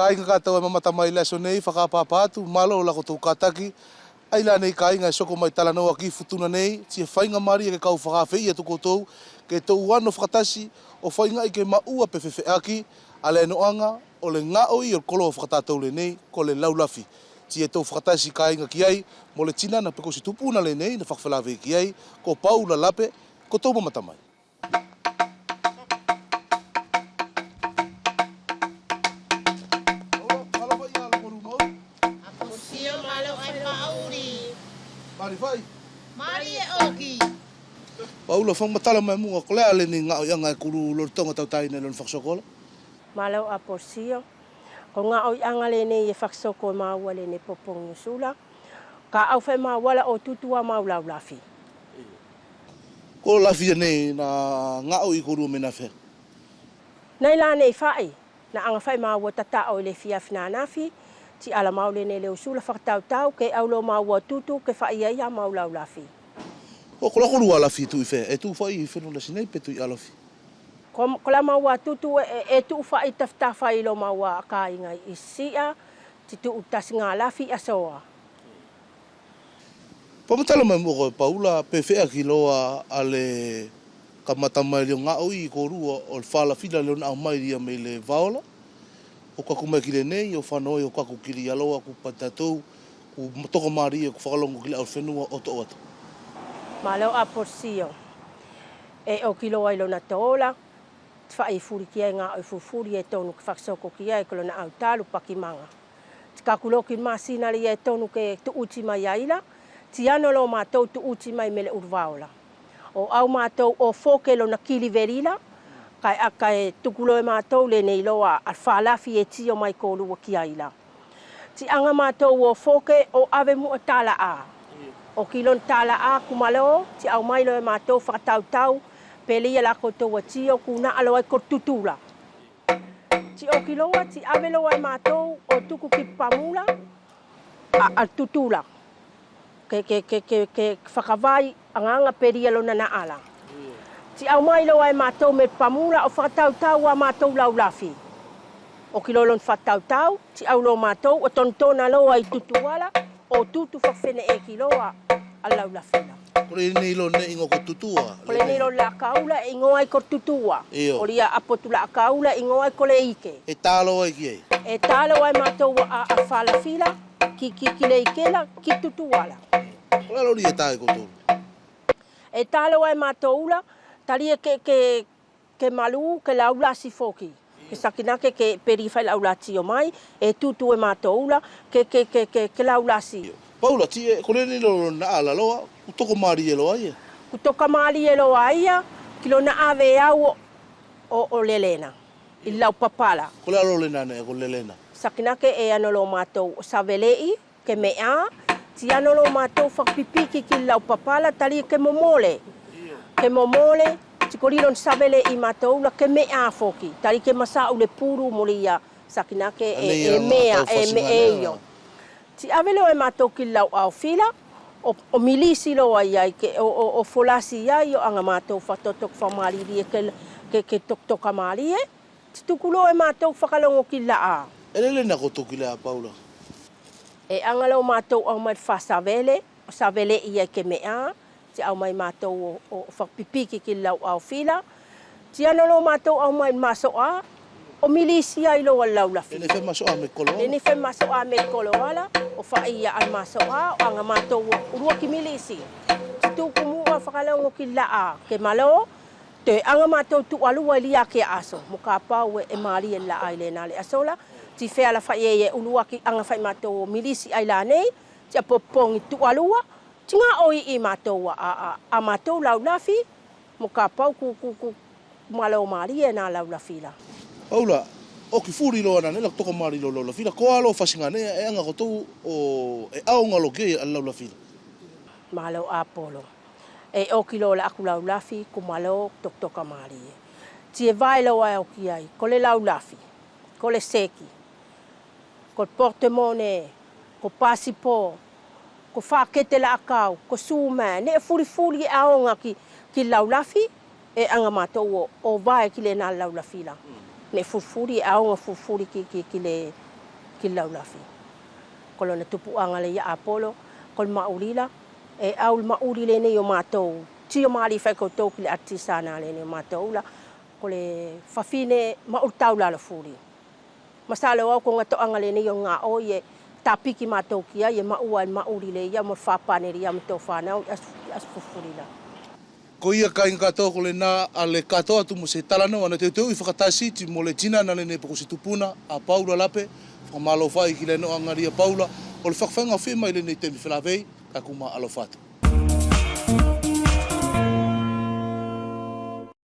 Ka aiga ka tau e mamata mai le aso nei whakapāpā atu, malo o la koutou kataki, ai la nei ka aiga e soko mai talanoa ki futuna nei, tia whainga marie ke kau whakawhe ia tu koutou, ke tou ano whakatasi, o whainga i ke maua pe whewheaki, a le noanga, o le ngao i o kolo o whakatatou le nei, ko le laulafi. Tia tou whakatasi ka aiga ki ai, mo le tinana pe kosi tupuna le nei na whakawhelawhe ki ai, ko Paula Lape, ko tou mamata mai. Paula whangatala mai munga ko le ale ni ngao i anga e kuru lori tonga tau tai nei lona whakasokola. Malo a posio. Ko ngā oi anga le nei e whakasoko e māua le nei popongi o sula. Ka au whai māwala o tutua mau lau lafi. Ko lafi nei na ngao i korua me na whea? Nei la nei whai, na anga whai māua tata o le fia whina nafi, ti ala mau le nei leo sula whakatautau ke au lo māua tutu ke whai ai a mau lau lafi. Ko ko lako rua lafi tu i whea, e tu whai i whenua lasi nei pe tu i alafi? Ko la maua tutu e tu whai tawhita whai lo maua ka inga i sia, ti tu utasi ngā lafi a soa. Pamatala mai mo koe Paula, pe whea ki loa a le ka mata mai leo ngao i ko rua o le whalawhila leo nao mai ria me le vaola. O kaku mai ki le nei, o whanoi o kaku kiri aloa ku patatou, ku toka maria ku whakalongo ki le au whenua o to ata. Malo a porsio. E o ki loa i lona tōla, te whai furi ki ai ngā oi fufuri e tonu ki whakasoko ki ai ko lona au tālu pakimanga. Te kakuloki masina le ia e tonu ke tu uti mai aila, ti ano lo mātou tu uti mai mele urvaola. O au mātou o foke lona kili verila, kai aka e tukulo e mātou le nei loa a whalafi e tio mai kōlua ki aila. Ti anga mātou o foke o ave mua tāla a. O kilon tāla a kumalo, ti au mai lo e mātou whakatautau, pele ia la koutou a tio ku na alo ai ko tutula. Ti o kiloa, ti avelo ai mātou o tuku ki pamula a tutula. Ke whakawai anganga peria lona na ala. Ti au mai lo ai mātou me pamula o whakatautau a mātou lau lafi. O ki lolon whakatautau, ti au lo mātou o tontona loa i tutuala o tutu whawhene e ki loa a lau lafina. Ko le nei lo nei ingo ko tutua. Ko le nei lo la kaula e ingo ai ko tutua. O lia apotu la kaula ingo ai ko le ike. E tālo ai ki ai? E tālo ai mātou a whalafila ki le ikela ki tutuala. Ko le lori e tā i koutou? E tālo ai mātou ula, taria ke malu, ke laula si foki. Ke sakinake ke peri whai laula tio mai, e tutu e mātou ula, ke laula si. Paula, ti e, ko le nei lo na ala loa, ku toko maari e loa ia? Ku toka maari e loa ia, ki lo na ave au o lelena, i lau papala. Ko le alo lena nei, ko lelena? Sakinake e ano lo mātou o savelei, ke mea, ti ano lo mātou whakapipiki ki lau papala, tali ke momole. Ke momole, ti ko lilon savelei i mātou la ke mea foki, tali ke masau le puru moli ia, sakinake e mea, e mea e io. Ti avelo e mātou ki lau au fila, o milisi loa ia i ke, o folasi ia i o anga mātou whatotok whamariri e ke toktoka marie, ti tukulo e mātou whakalongo ki la a. E lele na koutou ki le a Paula? E anga lau mātou au mai whasavele, o savele ia ke mea, ti au mai mātou o whakapipiki ki lau au fila, ti ano lau mātou au mai maso a, o milisi ai loa lau la fila. Lene whai maso a me koloala? Lene whai maso a me koloala, o whai ia al maso a, o anga mātou o urua ki milisi. Ti tūku mua whakalongo ki la a, ke malo, te anga mātou tu alua i lia ke aso. Mo ka pau e maari e la ai le nā le asola, ti whea la whai e e urua ki anga whai mātou o milisi ai la nei, ti a popongi tu alua, ti ngā oi i mātou a mātou lau lafi, mo ka pau ku malo maari e nā lau lafila. Paula, o ki furi loa nā nei, la toko maari lo lau lafila, ko alo whasinga nei, e anga koutou o e ao ngā lo kia a lau lafila. Malo Apollo. E o ki loa la aku lau lafi, ku malo tok toka maari e. Ti e vai loa e o ki ai, ko le lau lafi, ko le seki, ko portemone, ko pasipo, ko whakete la akau, ko sūmā, ne e furi furi e aonga ki lau lafi, e anga mātou o vai ki le nā lau lafila. Ne furi furi e aonga furi furi ki le Ki le laulafi. Ko lona tupuaga le ia Apolo, ko le mauli la, e au le mauli lenei o matou, tio ma alii fai koutou ki le artista na lenei o matou la, ko le fafine ma ul taula lo fuli. Masalo au ko ngatoanga lenei o ngā oi e tapiki matou kia ia maua e mauli le ia mo whapane ia mo tō whānau i asu fufuri la. Ko ia ka inga katoa ko le nā a le katoa atu mo se talanoa na teuteu i whakatasi ti mo le tina na le ne poko se tupuna a Paula Lape whakamalo whai ki le no angaria Paula o le whakawhainga whi mai le nei temi whelavei ka kuma alofa atu.